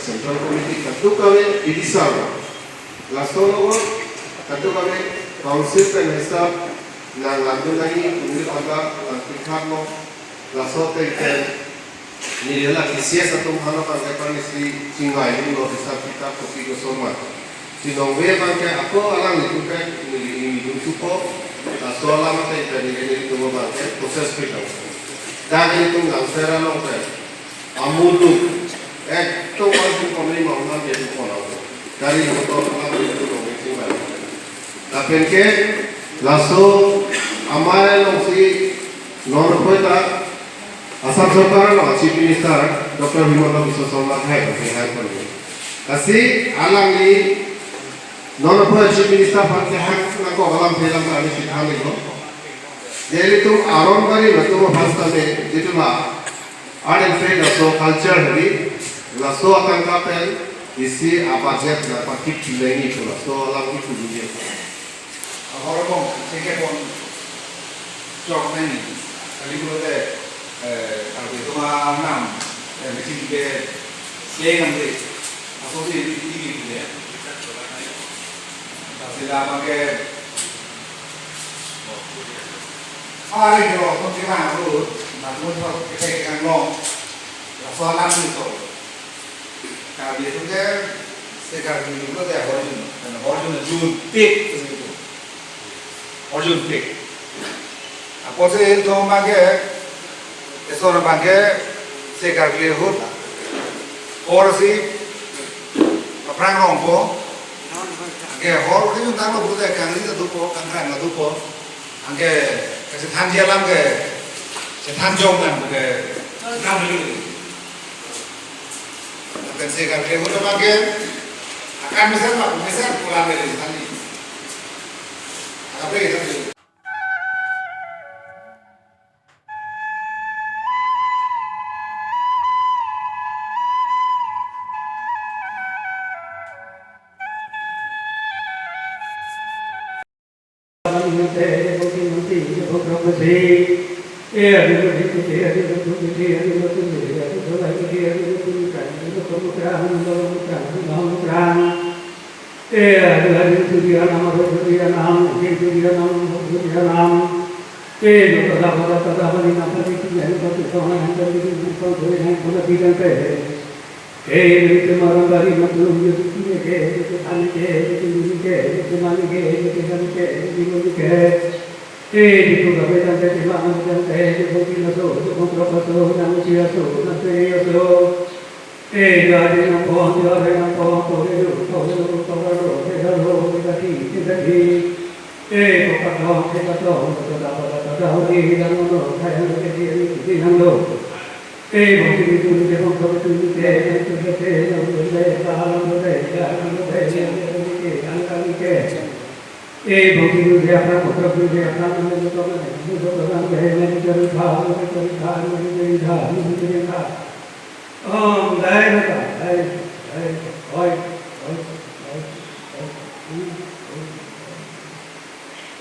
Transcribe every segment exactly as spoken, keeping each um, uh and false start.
Central Committee kadokave bidisar, laso along kadokave council pen hisap nanglandu nangji, ungli pada nangpikhat lo, laso ateng pen neli la T C S atum aphan abangke parnisi chingvai lo, hisap kitap kopi koson ma. Chinongve abangke ako alanglitum pen neli ingdun thupo, laso alam ateng pen neli nelitum abangke process pitang. Dak nelitum Langpher along pen amuluk ekdom masuk kami mau nang jadi kono. Gari motor alam nelitum nongve chingvai. Lapen ke laso amei alongsi non apot ta Assam Sorkar along Chief Minister Doctor Himanta Biswa Sarma hai, hai pon. Lasi alangli non apot Chief Minister aphan kehang nangkok alam phelam ta arnisi thanlo. Nelitum Aronbari atum aphan sitame jitu la art and craft laso culture hadi, laso atangka pen isi a-budget nangpakip pilengi pu laso alam kipu dun. Ahormu, singke pon chok nangji. Kali pulote, eh, Karbi atum anam, eh, meeting ke, ke nangji. Asosi di, di, di, di, ya. Lasi la abangke, are ke lo, kon ke bang, lo, na, kon ke, ke, ke, kan long. Laso alam ni to. Karbi atum ke, se Karbi atum ke horjun, kan horjun jun tik, horjun tik. Apotsi ilitum abangke, eson abangke, se Karbi ahut, horsi, aphrang rongpo, ke hor ke jun tanglo pulote kangli ta dopo, kangkrang ta dopo. Anke, kachethanji alam ke, chethan jong nang ke, nang dulu. Lapen se Karbi ahut abangke, akan mesen ma, mesen pulang dari tadi. Akan pergi tadi.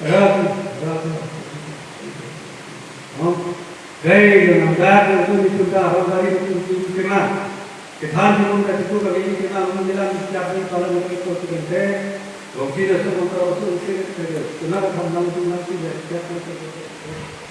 Ram, ram. Om. Gai, ram, ram, ram, ram, ram, ram, ram, ram, ram, ram. Kethan di mun katipu kami ini kita menjelang siap di palang itu kau sudah deh. Bangkit dah semua kau sudah kerja. Kenapa kamu langsung nanti deh? Siap, siap, siap, siap.